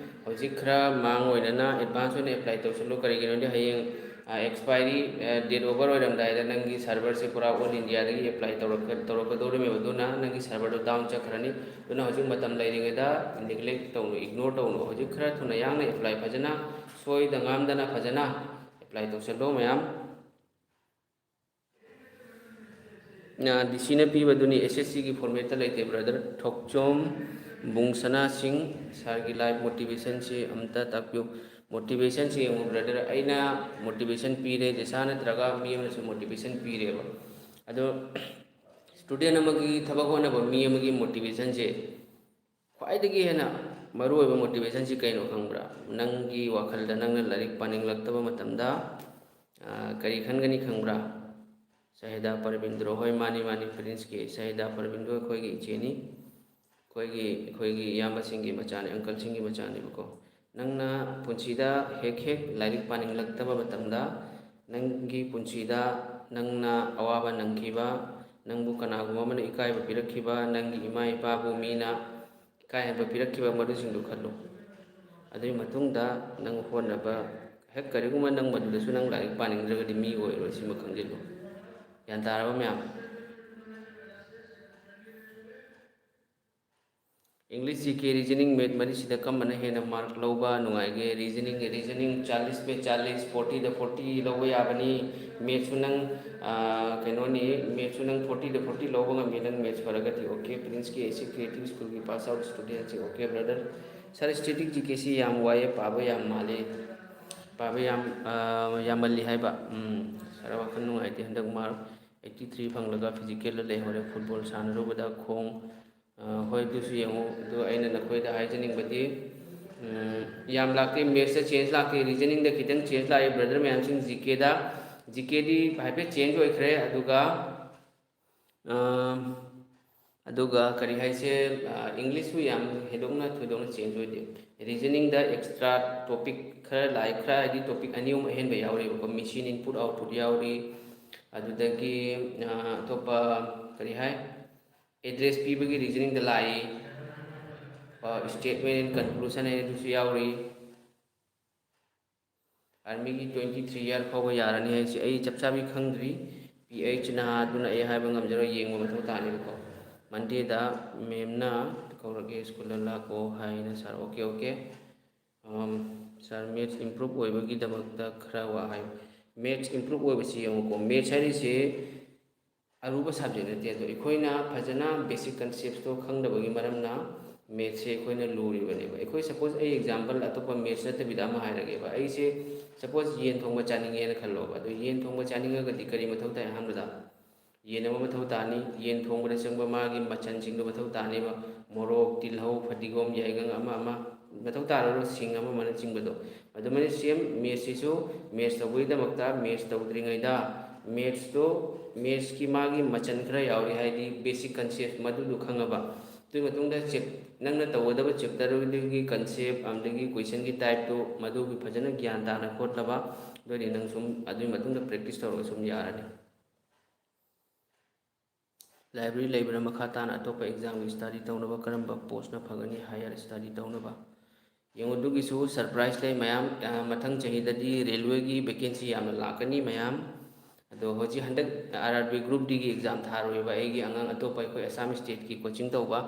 ꯍꯧꯖꯤꯛ ꯈꯔ ꯃꯥꯡ ꯑꯣꯏꯅꯅ ꯑꯦꯗꯚꯥꯟꯁ ꯑꯣꯏꯅ ꯑꯦꯄ꯭ꯂꯥꯏ ꯇꯧꯁꯜꯂꯣ꯫ ꯀꯔꯤꯒꯤꯅꯣꯗꯤ ꯍꯌꯦꯡ, ꯑ, ꯑꯦꯛꯁꯄꯥꯏꯔꯤ, ꯑ, ꯗꯦꯠ ꯑꯣꯚꯔ ꯑꯣꯏꯔꯝꯗꯥꯏꯗ ꯅꯪꯒꯤ ꯁꯔꯚꯔꯁꯦ ꯄꯨꯔꯥ ꯑꯣꯜ ꯏꯟꯗꯤꯌꯥꯗꯒꯤ ꯑꯦꯄ꯭ꯂꯥꯏ ꯇꯧꯔꯛꯀ-, ꯇꯧꯔꯛꯀꯗꯧꯔꯤꯃꯦꯕ꯫ ꯑꯗꯨꯅ ꯅꯪꯒꯤ ꯁꯔꯚꯔꯗꯣ ꯗꯥꯎꯟ ꯆꯠꯈ꯭ꯔꯅꯤ꯫ ꯑꯗꯨꯅ ꯍꯧꯖꯤꯛ ꯃꯇꯝ ꯂꯩꯔꯤꯉꯩꯗ ꯅꯦꯒ꯭ꯂꯦꯛ ꯇꯧꯅꯨ, ꯏꯒꯅꯣꯔ ꯇꯧꯅꯨ꯫ ꯍꯧꯖꯤꯛ ꯈꯔ ꯊꯨꯅ ꯌꯥꯡꯅ ꯑꯦꯄ꯭ꯂꯥꯏ ꯐꯖꯅ, ꯁꯣꯏꯗ ꯉꯥꯝꯗꯅ ꯐꯖꯅ ꯑꯦꯄ꯭ꯂꯥꯏ ꯇꯧꯁꯜꯂꯣ ꯃꯌꯥꯝ꯫ ꯗꯤ ꯁꯤꯅ ꯄꯤꯕꯗꯨꯅꯤ, ꯑꯦꯁ ꯑꯦꯁ ꯁꯤꯒꯤ ꯐꯣꯔꯃꯦꯠꯇ ꯂꯩꯇꯦ꯫ ꯕ꯭ꯔꯗꯔ ꯊꯣꯛꯆꯣꯝ ꯕꯨꯡꯁꯅꯥ ꯁꯤꯡ, ꯁꯥꯔꯒꯤ ꯂꯥꯏꯐ ꯃꯣꯇꯤꯚꯦꯁꯟꯁꯤ ꯑꯝꯇ ꯇꯥꯛꯄꯤꯌꯨ꯫ ꯃꯣꯇꯤꯚꯦꯁꯟꯁꯤ ꯌꯦꯡꯉꯨ ꯕ꯭ꯔꯗꯔ, ꯑꯩꯅ ꯃꯣꯇꯤꯚꯦꯁꯟ ꯄꯤꯔꯦ, ꯖꯦꯁꯥ ꯅꯠꯇ꯭ꯔꯒ ꯃꯤ ꯑꯃꯅꯁꯨ ꯃꯣꯇꯤꯚꯦꯁꯟ ꯄꯤꯔꯦꯕ꯫ ꯑꯗꯣ ꯁ꯭ꯇꯨꯗꯦꯟ ꯑꯃꯒꯤ, ꯊꯕꯛ ꯍꯣꯠꯅꯕ ꯃꯤ ꯑꯃꯒꯤ ꯃꯣꯇꯤꯚꯦꯁꯟꯁꯦ ꯈ꯭ꯋꯥꯏꯗꯒꯤ ꯍꯦꯟꯅ ꯃꯔꯨꯑꯣꯏꯕ ꯃꯣꯇꯤꯚꯦꯁꯟꯁꯤ ꯀꯩꯅꯣ ꯈꯪꯕ꯭ꯔꯥ? ꯅꯪꯒꯤ ꯋꯥꯈꯜꯗ ꯅꯪꯅ ꯂꯥꯏꯔꯤꯛ ꯄꯥꯅꯤꯡꯂꯛꯇꯕ ꯃꯇꯝꯗ, ꯑ, ꯀꯔꯤ ꯈꯟꯒꯅꯤ ꯈꯪꯕ꯭ꯔꯥ? ꯁꯍꯤꯗꯥ ꯄꯔꯕꯤꯟꯗ꯭ꯔꯣ, ꯍꯣꯏ, ꯃꯥꯅꯤ, ꯃꯥꯅꯤ, ꯄ꯭ꯔꯤꯟꯁꯀꯤ ꯁꯍꯤꯗꯥ ꯄꯔꯕꯤꯟꯗ꯭ꯔꯣ ꯑꯩꯈꯣꯏꯒꯤ ꯏꯆꯦꯅꯤ꯫ ꯑꯩꯈꯣꯏꯒꯤ ꯑꯩꯈꯣꯏꯒꯤ ꯏꯌꯥꯝꯕꯁꯤꯡꯒꯤ ꯃꯆꯥꯅꯤ, ꯑꯪꯀꯜꯁꯤꯡꯒꯤ ꯃꯆꯥꯅꯦꯕꯀꯣ꯫ ꯅꯪꯅ ꯄꯨꯟꯁꯤꯗ ꯍꯦꯛ ꯍꯦꯛ ꯂꯥꯏꯔꯤꯛ ꯄꯥꯅꯤꯡꯂꯛꯇꯕ ꯃꯇꯝꯗ, ꯅꯪꯒꯤ ꯄꯨꯟꯁꯤꯗ ꯅꯪꯅ ꯑꯋꯥꯕ ꯅꯪꯈꯤꯕ, ꯅꯪꯕꯨ ꯀꯅꯥꯒꯨꯝꯕ ꯑꯃꯅ ꯏꯀꯥꯏꯕ ꯄꯤꯔꯛꯈꯤꯕ, ꯅꯪꯒꯤ ꯏꯃꯥ ꯏꯄꯥꯕꯨ ꯃꯤꯅ ꯏꯀꯥꯏꯍꯟꯕ ꯄꯤꯔꯛꯈꯤꯕ, ꯃꯗꯨꯁꯤꯡꯗꯨ ꯈꯜꯂꯨ꯫ ꯑꯗꯨꯒꯤ ꯃꯇꯨꯡꯗ ꯅꯪ ꯍꯣꯠꯅꯕ, ꯍꯦꯛ ꯀꯔꯤꯒꯨꯝꯕ ꯅꯪ ꯃꯗꯨꯗꯁꯨ ꯅꯪ ꯂꯥꯏꯔꯤꯛ ꯄꯥꯅꯤꯡꯗ꯭ꯔꯒꯗꯤ ꯃꯤ ꯑꯣꯏꯔꯣꯏ, ꯁꯤꯃ ꯈꯪꯖꯤꯜꯂꯨ꯫ ꯒ꯭ꯌꯥꯟ ꯇꯥꯔꯕ ꯃꯌꯥꯝ? English, G K, Reasoning, Math ꯃꯔꯤꯁꯤꯗ ꯀꯔꯝꯕꯅ ꯍꯦꯟꯅ mark ꯂꯧꯕ ꯅꯨꯡꯉꯥꯏꯒꯦ? Reasoning, Reasoning ꯆꯥꯂꯤꯁ ꯃꯦ ꯆꯥꯂꯤꯁ, ꯐꯣꯔꯇꯤꯗ ꯐꯣꯔꯇꯤ ꯂꯧꯕ ꯌꯥꯕꯅꯤ꯫ Mathꯁꯨ ꯅꯪ, ꯑꯥ, ꯀꯩꯅꯣꯅꯤ, Mathꯁꯨ ꯅꯪ ꯐꯣꯔꯇꯤꯗ ꯐꯣꯔꯇꯤ ꯂꯧꯕ ꯉꯝꯃꯤ, ꯅꯪ Maths ꯐꯔꯒꯗꯤ꯫ OK, Princeꯀꯤ ꯑꯦꯁꯤ Creative Schoolꯒꯤ pass out studentꯁꯤꯡ꯫ OK brother, Sir, statisticꯀꯤ ꯀꯦ ꯁꯤ ꯌꯥꯝ ꯋꯥꯏꯑꯦ, ꯄꯥꯕ ꯌꯥꯝ ꯃꯥꯜꯂꯦ, ꯄꯥꯕ ꯌꯥꯝ, ꯑꯥ, ꯌꯥꯝꯃꯜꯂꯤ ꯍꯥꯏꯕ꯫ ꯎꯝ, Sir, ꯋꯥꯈꯜ ꯅꯨꯡꯉꯥꯏꯇꯦ, ꯍꯟꯗꯛ mark eighty three ꯐꯪꯂꯒ physicalꯗ ꯂꯩꯍꯧꯔꯦ꯫ Football ꯁꯥꯟꯅꯔꯨꯕꯗ ꯈꯣꯡ, ꯑꯥ, ꯍꯣꯏ, ꯑꯗꯨꯁꯨ ꯌꯦꯡꯉꯨ꯫ ꯑꯗꯨ ꯑꯩꯅ ꯅꯈꯣꯏꯗ ꯍꯥꯏꯖꯅꯤꯡꯕꯗꯤ, ꯎꯝ, ꯌꯥꯝ ꯂꯥꯛꯇꯦ, Mathsꯇ change ꯂꯥꯛꯇꯦ, Reasoningꯗ ꯈꯤꯇꯪ change ꯂꯥꯛꯑꯦ brother ꯃꯌꯥꯝꯁꯤꯡ꯫ GKꯗ, GKꯗꯤ ꯍꯥꯏꯐꯦꯠ change ꯑꯣꯏꯈ꯭ꯔꯦ꯫ ꯑꯗꯨꯒ, ꯑꯥ, ꯑꯗꯨꯒ ꯀꯔꯤ ꯍꯥꯏꯁꯦ, ꯑꯥ, Englishꯁꯨ ꯌꯥꯝ ꯍꯦꯟꯗꯣꯛꯅ ꯊꯣꯏꯗꯣꯛꯅ change ꯑꯣꯏꯗꯦ꯫ Reasoningꯗ extra topic ꯈꯔ ꯂꯥꯛꯑꯦ, ꯈꯔ ꯍꯥꯏꯗꯤ topic ꯑꯅꯤ ꯑꯍꯨꯝ ꯑꯍꯦꯟꯕ ꯌꯥꯎꯔꯤꯕꯀꯣ, machine input output ꯌꯥꯎꯔꯤ, ꯑꯗꯨꯗꯒꯤ, ꯑꯥ, ꯑꯇꯣꯞꯄ ꯀꯔꯤ ꯍꯥꯏ, address ꯄꯤꯕꯒꯤ Reasoningꯗ ꯂꯥꯛꯏ, ꯑꯥ, statement and conclusion ꯍꯥꯏꯅ ꯑꯗꯨꯁꯨ ꯌꯥꯎꯔꯤ꯫ Armyꯒꯤ twenty three year ꯐꯥꯎꯕ ꯌꯥꯔꯅꯤ ꯍꯥꯏꯁꯦ ꯑꯩ ꯆꯞ ꯆꯥꯕꯤ ꯈꯪꯗ꯭ꯔꯤ꯫ P H ꯅꯍꯥ ꯑꯗꯨꯅ ꯑꯩ ꯍꯥꯏꯕ ꯉꯝꯖꯔꯣꯏ, ꯌꯦꯡꯕ ꯃꯊꯧ ꯇꯥꯅꯦꯕꯀꯣ꯫ Mondayꯗ ma'amꯅ ꯀꯧꯔꯛꯑꯦ, schoolꯗ ꯂꯥꯛꯑꯣ ꯍꯥꯏꯅ꯫ Sir, OK, OK꯫ ꯑꯝ, Sir, Maths improve ꯑꯣꯏꯕꯒꯤꯗꯃꯛꯇ ꯈꯔ ꯋꯥ ꯍꯥꯏꯌꯨ꯫ Maths improve ꯑꯣꯏꯕꯁꯤ ꯌꯦꯡꯉꯨꯀꯣ, Maths ꯍꯥꯏꯔꯤꯁꯦ ꯑꯔꯨꯕ subject ꯅꯠꯇꯦ, ꯑꯗꯣ ꯑꯩꯈꯣꯏꯅ ꯐꯖꯅ basic conceptsꯇꯣ ꯈꯪꯗꯕꯒꯤ ꯃꯔꯝꯅ Mathsꯁꯦ ꯑꯩꯈꯣꯏꯅ ꯂꯨꯔꯤꯕꯅꯦꯕ꯫ ꯑꯩꯈꯣꯏ suppose ꯑꯩ example ꯑꯇꯣꯞꯄ Maths ꯅꯠꯇꯕꯤꯗ ꯑꯃ ꯍꯥꯏꯔꯒꯦꯕ꯫ ꯑꯩꯁꯦ suppose ꯌꯦꯟ ꯊꯣꯡꯕ ꯆꯥꯅꯤꯡꯉꯦꯅ ꯈꯜꯂꯣꯕ꯫ ꯑꯗꯣ ꯌꯦꯟ ꯊꯣꯡꯕ ꯆꯥꯅꯤꯡꯉꯒꯗꯤ ꯀꯔꯤ ꯃꯊꯧ ꯇꯥꯏ? ꯑꯍꯥꯟꯕꯗ ꯌꯦꯟ ꯑꯃ ꯃꯊꯧ ꯇꯥꯅꯤ꯫ ꯌꯦꯟ ꯊꯣꯡꯕꯗ ꯆꯪꯕ ꯃꯥꯒꯤ ꯃꯆꯜꯁꯤꯡꯗꯣ ꯃꯊꯧ ꯇꯥꯅꯦꯕ꯫ ꯃꯣꯔꯣꯛ, ꯇꯤꯜꯍꯧ, ꯐꯗꯤꯒꯣꯝ, ꯌꯥꯏꯉꯪ, ꯑꯃ ꯑꯃ ꯃꯊꯧ ꯇꯥꯔꯔꯣꯏ, ꯁꯤꯡ ꯑꯃ ꯑꯃꯅꯆꯤꯡꯕꯗꯣ꯫ ꯑꯗꯨꯃꯥꯏꯅ same Mathsꯁꯤꯁꯨ, Maths ꯇꯧꯕꯒꯤꯗꯃꯛꯇ Maths ꯇꯧꯗ꯭ꯔꯤꯉꯩꯗ Mathsꯇꯣ, Mathsꯀꯤ ꯃꯥꯒꯤ ꯃꯆꯜ ꯈꯔ ꯌꯥꯎꯔꯤ, ꯍꯥꯏꯗꯤ basic concept ꯃꯗꯨꯗꯣ ꯈꯪꯉꯕ꯫ ꯑꯗꯨꯒꯤ ꯃꯇꯨꯡꯗ ꯆꯦꯞ ꯅꯪꯅ ꯇꯧꯒꯗꯕ ꯆꯦꯞꯇꯔꯗꯨꯒꯤ ꯀꯟꯁꯦꯞ ꯑꯗꯒꯤ ꯀꯣꯏꯁꯟꯒꯤ ꯇꯥꯏꯞꯇꯨ ꯃꯗꯨꯒꯤ ꯐꯖꯅ ꯒ꯭ꯌꯥꯟ ꯇꯥꯅ ꯈꯣꯠꯂꯕ, ꯑꯗꯨꯑꯣꯏꯗꯤ ꯅꯪ ꯁꯨꯝ ꯑꯗꯨꯒꯤ ꯃꯇꯨꯡꯗ ꯄ꯭ꯔꯦꯛꯇꯤꯁ ꯇꯧꯔꯒ ꯁꯨꯝ ꯌꯥꯔꯅꯤ꯫ ꯂꯥꯏꯕ꯭ꯔꯦꯔꯤ ꯂꯩꯕꯅ ꯃꯈꯥ ꯇꯥꯅ ꯑꯇꯣꯞꯄ ꯑꯦꯛꯖꯥꯝꯒꯤ ꯁ꯭ꯇꯗꯤ ꯇꯧꯅꯕ ꯀꯔꯝꯕ ꯄꯣꯁꯅ ꯐꯒꯅꯤ? ꯍꯥꯌꯔ ꯁ꯭ꯇꯗꯤ ꯇꯧꯅꯕ꯫ ꯌꯦꯡꯉꯨ, ꯑꯗꯨꯒꯤꯁꯨ ꯁꯔꯄ꯭ꯔꯥꯏꯖ ꯂꯩ ꯃꯌꯥꯝ꯫ ꯃꯊꯪ ꯆꯍꯤꯗꯗꯤ ꯔꯦꯜꯋꯦꯒꯤ ꯚꯦꯀꯦꯟꯁꯤ ꯌꯥꯝꯅ ꯂꯥꯛꯀꯅꯤ ꯃꯌꯥꯝ꯫ ꯑꯗꯣ ꯍꯧꯖꯤꯛ ꯍꯟꯗꯛ ꯑꯥꯔ ꯑꯥꯔ ꯕꯤ ꯒ꯭ꯔꯨꯞ ꯗꯤꯒꯤ ꯑꯦꯛꯖꯥꯝ ꯊꯥꯔꯨꯔꯤꯕ ꯑꯩꯒꯤ ꯑꯉꯥꯡ, ꯑꯇꯣꯞꯄ ꯑꯩꯈꯣꯏ ꯑꯁꯥꯝ ꯁ꯭ꯇꯦꯠꯀꯤ ꯀꯣꯆꯤꯡ ꯇꯧꯕ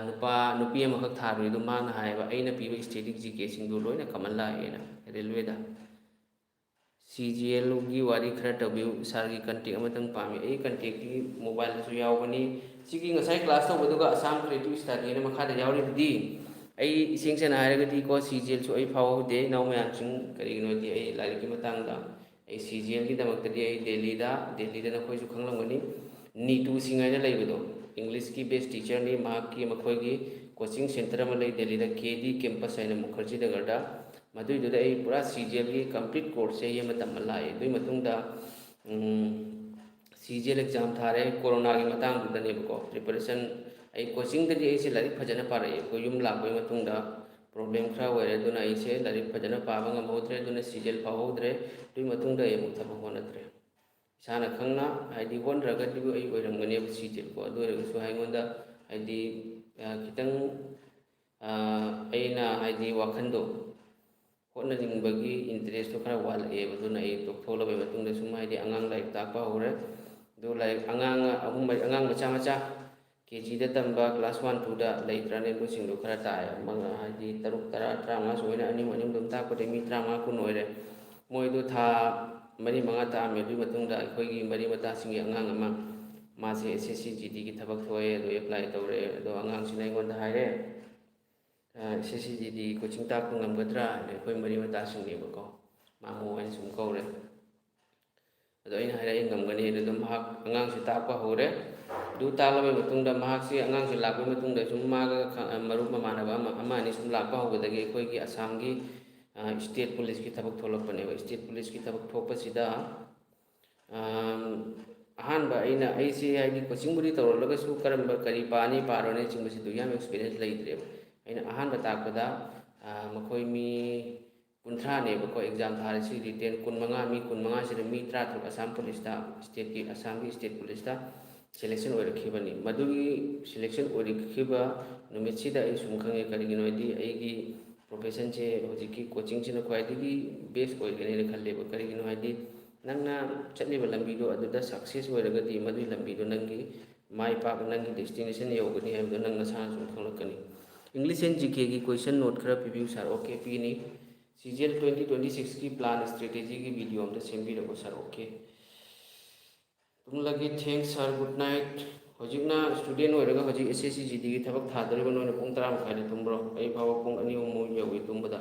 ꯅꯨꯄꯥ, ꯅꯨꯄꯤ ꯑꯃꯈꯛ ꯊꯥꯔꯨꯏ꯫ ꯑꯗꯣ ꯃꯥꯅ ꯍꯥꯏꯌꯦꯕ, "ꯑꯩꯅ ꯄꯤꯕ ꯁ꯭ꯇꯦꯇꯤꯛ ꯖꯤ ꯀꯦꯁꯤꯡꯗꯣ ꯂꯣꯏꯅ ꯀꯃꯟ ꯂꯥꯛꯑꯦꯅ ꯔꯦꯜꯋꯦꯗ꯫ ꯁꯤ ꯖꯤ ꯑꯦꯜꯒꯤ ꯋꯥꯔꯤ ꯈꯔ ꯇꯧꯕꯤꯌꯨ꯫ ꯁꯥꯔꯒꯤ ꯀꯟꯇꯦꯛ ꯑꯃꯇꯪ ꯄꯥꯝꯃꯤ꯫" ꯑꯩ ꯀꯟꯇꯦꯛꯇꯤ ꯃꯣꯕꯥꯏꯜꯗꯁꯨ ꯌꯥꯎꯕꯅꯤ꯫ ꯁꯤꯒꯤ ꯉꯁꯥꯏ ꯀ꯭ꯂꯥꯁ ꯇꯧꯕꯗꯨꯒ ꯑꯁꯥꯝ ꯀ꯭ꯔꯤꯌꯦꯇꯤꯞ ꯁ꯭ꯇꯗꯤ ꯍꯥꯏꯅ ꯃꯈꯥꯗ ꯌꯥꯎꯔꯤꯗꯨꯗꯤ꯫ ꯑꯩ ꯏꯁꯦꯡ ꯁꯦꯡꯅ ꯍꯥꯏꯔꯒꯗꯤꯀꯣ, ꯁꯤ ꯖꯤ ꯑꯦꯜꯁꯨ ꯑꯩ ꯐꯥꯎꯍꯧꯗꯦ, ꯏꯅꯥꯎ ꯃꯌꯥꯝꯁꯤꯡ꯫ ꯀꯔꯤꯒꯤꯅꯣꯗꯤ ꯑꯩ ꯂꯥꯏꯔꯤꯛꯀꯤ ꯃꯇꯥꯡꯗ ꯑꯩ ꯁꯤ ꯖꯤ ꯑꯦꯜꯒꯤꯗꯃꯛꯇꯗꯤ ꯑꯩ ꯗꯦꯜꯂꯤꯗ, ꯗꯦꯜꯂꯤꯗ ꯅꯈꯣꯏꯁꯨ ꯈꯪꯂꯝꯒꯅꯤ, ꯅꯤꯇꯨ ꯁꯤꯡ ꯍꯥꯏꯅ ꯂꯩꯕꯗꯣ, ꯏꯪꯂꯤꯁꯀꯤ ꯕꯦꯁ ꯇꯤꯆꯔꯅꯤ꯫ ꯃꯍꯥꯛꯀꯤ, ꯃꯈꯣꯏꯒꯤ ꯀꯣꯆꯤꯡ ꯁꯦꯟꯇꯔ ꯑꯃ ꯂꯩ ꯗꯦꯜꯂꯤꯗ, ꯀꯦ ꯗꯤ ꯀꯦꯝꯄꯁ ꯍꯥꯏꯅ, ꯃꯨꯈꯔꯖꯤ ꯅꯒꯔꯗ꯫ ꯃꯗꯨꯏꯗꯨꯗ ꯑꯩ ꯄꯨꯔꯥ ꯁꯤ ꯖꯤ ꯑꯦꯜꯒꯤ ꯀꯝꯄ꯭ꯂꯤꯠ ꯀꯣꯔꯁ ꯆꯍꯤ ꯑꯃ ꯇꯝꯕ ꯂꯥꯛꯑꯦ꯫ ꯑꯗꯨꯒꯤ ꯃꯇꯨꯡꯗ ꯁꯤ ꯖꯤ ꯑꯦꯜ ꯑꯦꯛꯖꯥꯝ ꯊꯥꯔꯦ꯫ ꯀꯣꯔꯣꯅꯥꯒꯤ ꯃꯇꯥꯡꯗꯨꯗꯅꯦꯕꯀꯣ ꯄ꯭ꯔꯤꯄꯦꯔꯦꯁꯟ꯫ ꯑꯩ ꯀꯣꯆꯤꯡꯗꯗꯤ ꯑꯩꯁꯦ ꯂꯥꯏꯔꯤꯛ ꯐꯖꯅ ꯄꯥꯔꯛꯑꯦ꯫ ꯑꯩꯈꯣꯏ ꯌꯨꯝ ꯂꯥꯛꯄꯒꯤ ꯃꯇꯨꯡꯗ ꯄ꯭ꯔꯣꯕ꯭ꯂꯦꯝ ꯈꯔ ꯑꯣꯏꯔꯦ, ꯑꯗꯨꯅ ꯑꯩꯁꯦ ꯂꯥꯏꯔꯤꯛ ꯐꯖꯅ ꯄꯥꯕ ꯉꯝꯍꯧꯗ꯭ꯔꯦ꯫ ꯑꯗꯨꯅ ꯁꯤ ꯖꯤ ꯑꯦꯜ ꯐꯥꯎꯍꯧꯗ꯭ꯔꯦ꯫ ꯑꯗꯨꯒꯤ ꯃꯇꯨꯡꯗ ꯑꯩ ꯑꯃꯨꯛ ꯊꯕꯛ ꯍꯣꯠꯅꯗ꯭ꯔꯦ꯫ ꯏꯁꯥꯅ ꯈꯪꯅ, ꯍꯥꯏꯗꯤ, ꯍꯣꯠꯅꯗ꯭ꯔꯒꯗꯤ ꯑꯩ ꯑꯣꯏꯔꯝꯒꯅꯦꯕ ꯁꯤ ꯖꯤ ꯑꯦꯜ ꯀꯣ꯫ ꯑꯗꯨ ꯑꯣꯏꯔꯒꯁꯨ ꯑꯩꯉꯣꯟꯗ, ꯍꯥꯏꯗꯤ, ꯈꯤꯇꯪ ꯑꯩꯅ, ꯍꯥꯏꯗꯤ, ꯋꯥꯈꯜꯗꯣ, ꯍꯣꯠꯅꯅꯤꯡꯕꯒꯤ ꯏꯟꯇꯔꯦꯁꯇꯣ ꯈꯔ ꯋꯥꯠꯂꯛꯑꯦꯕ꯫ ꯑꯗꯨꯅ ꯑꯩ ꯇꯣꯛꯊꯣꯛꯂꯕ ꯃꯇꯨꯡꯗ ꯁꯨꯝ, ꯍꯥꯏꯗꯤ, ꯑꯉꯥꯡ ꯂꯥꯏꯔꯤꯛ ꯇꯥꯛꯄ ꯍꯧꯔꯦ꯫ ꯑꯗꯨ ꯂꯥꯏꯔꯤꯛ, ꯑꯉꯥꯡ ꯑꯍꯨꯝ ꯃꯔꯤ, ꯑꯉꯥꯡ ꯃꯆꯥ ꯃꯆꯥ ꯀꯦ ꯖꯤꯗ ꯇꯝꯕ, ꯀ꯭ꯂꯥꯁ ꯋꯥꯟ ꯇꯨꯗ ꯂꯩꯇ꯭ꯔꯅꯦ, ꯃꯣꯏꯁꯤꯡꯗꯣ ꯈꯔ ꯇꯥꯏ꯫ ꯃꯉꯥ, ꯍꯥꯏꯗꯤ, ꯇꯔꯨꯛ, ꯇꯔꯥ, ꯇꯔꯥꯃꯉꯥ ꯁꯨꯃꯥꯏꯅ ꯑꯅꯤ ꯑꯍꯨꯝ ꯑꯅꯤ ꯑꯍꯨꯝ ꯑꯗꯨꯝ ꯇꯥꯛꯄꯗ ꯃꯤ ꯇꯔꯥꯃꯉꯥ ꯀꯨꯟ ꯑꯣꯏꯔꯦ꯫ ꯃꯣꯏꯗꯣ ꯊꯥ ꯃꯔꯤ ꯃꯉꯥ ꯇꯥꯛꯑꯝꯃꯦ꯫ ꯑꯗꯨꯒꯤ ꯃꯇꯨꯡꯗ ꯑꯩꯈꯣꯏꯒꯤ ꯃꯔꯤ ꯃꯇꯥꯁꯤꯡꯒꯤ ꯑꯉꯥꯡ ꯑꯃ, ꯃꯥꯁꯦ ꯑꯦꯁ ꯑꯦꯁ ꯁꯤ ꯖꯤ ꯗꯤꯒꯤ ꯊꯕꯛ ꯊꯣꯛꯑꯦ, ꯑꯗꯨ ꯑꯦꯄ꯭ꯂꯥꯏ ꯇꯧꯔꯦ꯫ ꯑꯗꯣ ꯑꯉꯥꯡꯁꯤꯅ ꯑꯩꯉꯣꯟꯗ ꯍꯥꯏꯔꯦ, "ꯑꯦꯁ ꯑꯦꯁ ꯁꯤ ꯖꯤ ꯗꯤ ꯀꯣꯆꯤꯡ ꯇꯥꯛꯄ ꯉꯝꯒꯗ꯭ꯔꯥ?" ꯍꯥꯏꯅ꯫ ꯑꯩꯈꯣꯏ ꯃꯔꯤ ꯃꯇꯥꯁꯤꯡꯅꯦꯕꯀꯣ, ꯃꯥꯃꯣ ꯍꯥꯏꯅ ꯁꯨꯝ ꯀꯧꯔꯦ꯫ ꯑꯗꯣ ꯑꯩꯅ ꯍꯥꯏꯔꯦ, "ꯑꯩ ꯉꯝꯒꯅꯤ" ꯍꯥꯏꯅ꯫ ꯑꯗꯨꯝ ꯃꯍꯥꯛ ꯑꯉꯥꯡꯁꯤ ꯇꯥꯛꯄ ꯍꯧꯔꯦ꯫ ꯑꯗꯨ ꯇꯥꯛꯂꯕ ꯃꯇꯨꯡꯗ ꯃꯍꯥꯛꯁꯤ, ꯑꯉꯥꯡꯁꯤ ꯂꯥꯛꯄꯒꯤ ꯃꯇꯨꯡꯗ ꯁꯨꯝ ꯃꯥꯒ ꯈ-, ꯃꯔꯨꯞ ꯃꯃꯥꯟꯅꯕ ꯑꯃ, ꯑꯃ ꯑꯅꯤ ꯁꯨꯝ ꯂꯥꯛꯄ ꯍꯧꯕꯗꯒꯤ ꯑꯩꯈꯣꯏꯒꯤ ꯑꯁꯥꯝꯒꯤ ꯁ꯭ꯇꯦꯠ ꯄꯨꯂꯤꯁꯀꯤ ꯊꯕꯛ ꯊꯣꯛꯂꯛꯄꯅꯦꯕ꯫ ꯁ꯭ꯇꯦꯠ ꯄꯨꯂꯤꯁꯀꯤ ꯊꯕꯛ ꯊꯣꯛꯄꯁꯤꯗ, ꯑꯝ, ꯑꯍꯥꯟꯕ ꯑꯩꯅ, ꯑꯩꯁꯦ ꯍꯥꯏꯗꯤ ꯀꯣꯆꯤꯡꯕꯨꯗꯤ ꯇꯧꯔꯛꯂꯒꯁꯨ ꯀꯔꯝꯕ ꯀꯔꯤ ꯄꯥꯅꯤ ꯄꯥꯔꯣꯏꯅꯆꯤꯡꯕꯁꯤꯗꯨ ꯌꯥꯝ ꯑꯦꯛꯁꯄꯤꯔꯤꯌꯦꯟꯁ ꯂꯩꯇ꯭ꯔꯦꯕ꯫ ꯑꯩꯅ ꯑꯍꯥꯟꯕ ꯇꯥꯛꯄꯗ, ꯑ, ꯃꯈꯣꯏ ꯃꯤ ꯀꯨꯟꯊ꯭ꯔꯥꯅꯦꯕꯀꯣ ꯑꯦꯛꯖꯥꯝ ꯊꯥꯔꯤꯁꯤ, ꯔꯤꯇꯦꯟ ꯀꯨꯟꯃꯉꯥ, ꯃꯤ ꯀꯨꯟꯃꯉꯥꯁꯤꯗ ꯃꯤ ꯇꯔꯥꯇꯔꯨꯛ ꯑꯁꯥꯝ ꯄꯨꯂꯤꯁꯇ, ꯁ꯭ꯇꯦꯠꯀꯤ, ꯑꯁꯥꯝꯒꯤ ꯁ꯭ꯇꯦꯠ ꯄꯨꯂꯤꯁꯇ ꯁꯦꯂꯦꯛꯁꯟ ꯑꯣꯏꯔꯛꯈꯤꯕꯅꯤ꯫ ꯃꯗꯨꯒꯤ ꯁꯦꯂꯦꯛꯁꯟ ꯑꯣꯏꯔꯛꯈꯤꯕ ꯅꯨꯃꯤꯠꯁꯤꯗ ꯑꯩ ꯁꯨꯝ ꯈꯪꯉꯦ, ꯀꯔꯤꯒꯤꯅꯣ ꯍꯥꯏꯗꯤ ꯑꯩꯒꯤ ꯄ꯭ꯔꯣꯐꯦꯁꯟꯁꯦ ꯍꯧꯖꯤꯛꯀꯤ ꯀꯣꯆꯤꯡꯁꯤꯅ ꯈ꯭ꯋꯥꯏꯗꯒꯤ ꯕꯦꯁ ꯑꯣꯏꯒꯅꯤꯅ ꯈꯜꯂꯦꯕ꯫ ꯀꯔꯤꯒꯤꯅꯣ ꯍꯥꯏꯗꯤ ꯅꯪꯅ ꯆꯠꯂꯤꯕ ꯂꯝꯕꯤꯗꯣ ꯑꯗꯨꯗ ꯁꯛꯁꯦꯁ ꯑꯣꯏꯔꯒꯗꯤ ꯃꯗꯨꯒꯤ ꯂꯝꯕꯤꯗꯣ ꯅꯪꯒꯤ ꯃꯥꯏ ꯄꯥꯛ, ꯅꯪꯒꯤ ꯗꯦꯁꯇꯤꯅꯦꯁꯟ ꯌꯧꯒꯅꯤ ꯍꯥꯏꯕꯗꯣ ꯅꯪ ꯅꯁꯥꯅ ꯁꯨꯝ ꯈꯪꯂꯛꯀꯅꯤ꯫ English and G K ꯒꯤ ꯀꯣꯏꯁꯟ ꯅꯣꯠ ꯈꯔ ꯄꯤꯕꯤꯌꯨ ꯁꯥꯔ꯫ ꯑꯣꯀꯦ, ꯄꯤꯅꯤ꯫ C G L twenty twenty sixꯀꯤ plan strategy ꯒꯤ video ꯑꯝꯇ ꯁꯦꯝꯕꯤꯔꯛꯑꯣ ꯁꯥꯔ꯫ ꯑꯣꯀꯦ꯫ ꯇꯨꯝꯂꯒꯦ, thanks sir, good night꯫ ꯍꯧꯖꯤꯛꯅ ꯁ꯭ꯇꯨꯗꯦꯟ ꯑꯣꯏꯔꯒ ꯍꯧꯖꯤꯛ S S C G Dꯒꯤ ꯊꯕꯛ ꯊꯥꯗꯣꯔꯤꯕ ꯅꯣꯏꯅ ꯄꯨꯡ ꯇꯔꯥ ꯃꯈꯥꯏꯗ ꯇꯨꯝꯕ꯭ꯔꯣ? ꯑꯩ ꯐꯥꯎꯕ ꯄꯨꯡ ꯑꯅꯤ ꯑꯍꯨꯝꯃꯨꯛ ꯌꯧꯏ ꯇꯨꯝꯕꯗ꯫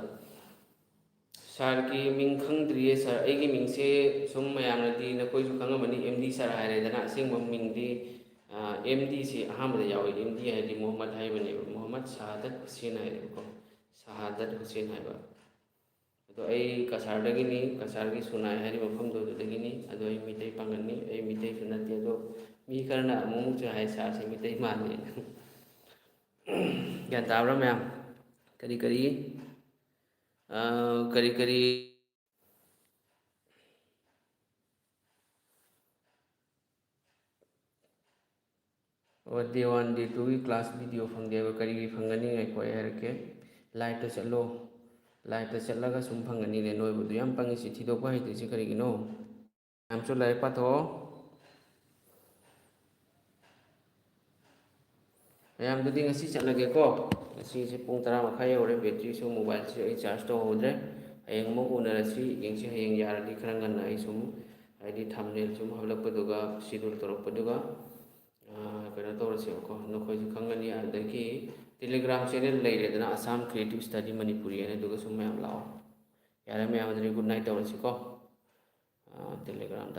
ꯁꯥꯔꯒꯤ ꯃꯤꯡ ꯈꯪꯗ꯭ꯔꯤꯌꯦ ꯁꯥꯔ꯫ ꯑꯩꯒꯤ ꯃꯤꯡꯁꯦ ꯁꯨꯝ ꯃꯌꯥꯝꯅꯗꯤ ꯅꯈꯣꯏꯁꯨ ꯈꯪꯉꯝꯃꯅꯤ, M D ꯁꯥꯔ ꯍꯥꯏꯔꯦꯗꯅ꯫ ꯑꯁꯦꯡꯕ ꯃꯤꯡꯗꯤ, ꯑ, M Dꯁꯤ ꯑꯍꯥꯟꯕꯗ ꯌꯥꯎꯏ꯫ M D ꯍꯥꯏꯗꯤ ꯃꯣꯍꯝꯃꯗ ꯍꯥꯏꯕꯅꯦꯕ, ꯃꯣꯍꯝꯃꯗ ꯁꯍꯥꯗꯠ ꯍꯨꯁꯦꯟ ꯍꯥꯏꯔꯦꯕꯀꯣ, ꯁꯍꯥꯗꯠ ꯍꯨꯁꯦꯟ ꯍꯥꯏꯕ꯫ ꯑꯗꯣ ꯑꯩ ꯀꯁꯥꯔꯗꯒꯤꯅꯤ, ꯀꯁꯥꯔꯒꯤ ꯁꯨꯅꯥꯏ ꯍꯥꯏꯔꯤꯕ ꯃꯐꯝꯗꯣ ꯑꯗꯨꯗꯒꯤꯅꯤ꯫ ꯑꯗꯣ ꯑꯩ ꯃꯤꯇꯩ ꯄꯥꯉꯜꯅꯤ, ꯑꯩ ꯃꯤꯇꯩꯁꯨ ꯅꯠꯇꯦ꯫ ꯑꯗꯣ ꯃꯤ ꯈꯔꯅ ꯑꯃꯨꯛ ꯑꯃꯨꯛꯁꯨ ꯍꯥꯏ, "ꯁꯥꯔꯁꯦ ꯃꯤꯇꯩ ꯃꯥꯜꯂꯤ"꯫ ꯒ꯭ꯌꯥꯟ ꯇꯥꯕ꯭ꯔꯥ ꯃꯌꯥꯝ? ꯀꯔꯤ ꯀꯔꯤ, ꯑ, ꯀꯔꯤ ꯀꯔꯤ ꯑꯣ, day one, day twoꯒꯤ class video ꯐꯪꯗꯦꯕ꯫ ꯀꯔꯤꯒꯤ ꯐꯪꯒꯅꯤ? ꯉꯥꯏꯈꯣ, ꯑꯩ ꯍꯥꯏꯔꯛꯀꯦ꯫ Liveꯇ ꯆꯠꯂꯣ꯫ Liveꯇ ꯆꯠꯂꯒ ꯁꯨꯝ ꯐꯪꯒꯅꯤꯅꯦ꯫ ꯅꯣꯏꯕꯨ ꯑꯗꯨ ꯌꯥꯝ ꯄꯪꯉꯤꯁꯤ, ꯊꯤꯗꯣꯛꯄ ꯍꯩꯇ꯭ꯔꯤꯁꯤ ꯀꯔꯤꯒꯤꯅꯣ? ꯃꯌꯥꯝꯁꯨ ꯂꯥꯏꯔꯤꯛ ꯄꯥꯊꯣꯛꯑꯣ꯫ ꯃꯌꯥꯝꯗꯨꯗꯤ ꯉꯁꯤ ꯆꯠꯂꯒꯦꯀꯣ꯫ ꯉꯁꯤꯁꯦ ꯄꯨꯡ ꯇꯔꯥ ꯃꯈꯥꯏ ꯌꯧꯔꯦ, ꯕꯦꯇ꯭ꯔꯤꯁꯨ, ꯃꯣꯕꯥꯏꯜꯁꯨ ꯑꯩ ꯆꯥꯔꯖ ꯇꯧꯍꯧꯗ꯭ꯔꯦ꯫ ꯍꯌꯦꯡ ꯑꯃꯨꯛ ꯎꯅꯔꯁꯤ, ꯌꯦꯡꯁꯤ꯫ ꯍꯌꯦꯡ ꯌꯥꯔꯗꯤ ꯈꯔ ꯉꯟꯅ ꯑꯩ ꯁꯨꯝ, ꯍꯥꯏꯗꯤ, ꯊꯝꯅꯦꯜ ꯁꯨꯝ ꯍꯥꯞꯂꯛꯄꯗꯨꯒ, ꯁꯦꯗꯨꯜ ꯇꯧꯔꯛꯄꯗꯨꯒ, ꯑꯥ, ꯀꯩꯅꯣ ꯇꯧꯔꯁꯦꯕꯀꯣ꯫ ꯅꯈꯣꯏꯁꯨ ꯈꯪꯒꯅꯤ꯫ ꯑꯗꯒꯤ Telegram channel ꯂꯩꯔꯦꯗꯅ, Assam Creative Study Manipuri ꯍꯥꯏꯅ, ꯑꯗꯨꯒꯁꯨ ꯃꯌꯥꯝ ꯂꯥꯛꯑꯣ꯫ ꯌꯥꯔꯦ, ꯃꯌꯥꯝ ꯑꯗꯨꯗꯤ good night ꯇꯧꯔꯁꯤꯀꯣ꯫ ꯑꯥ, Telegramꯗ꯫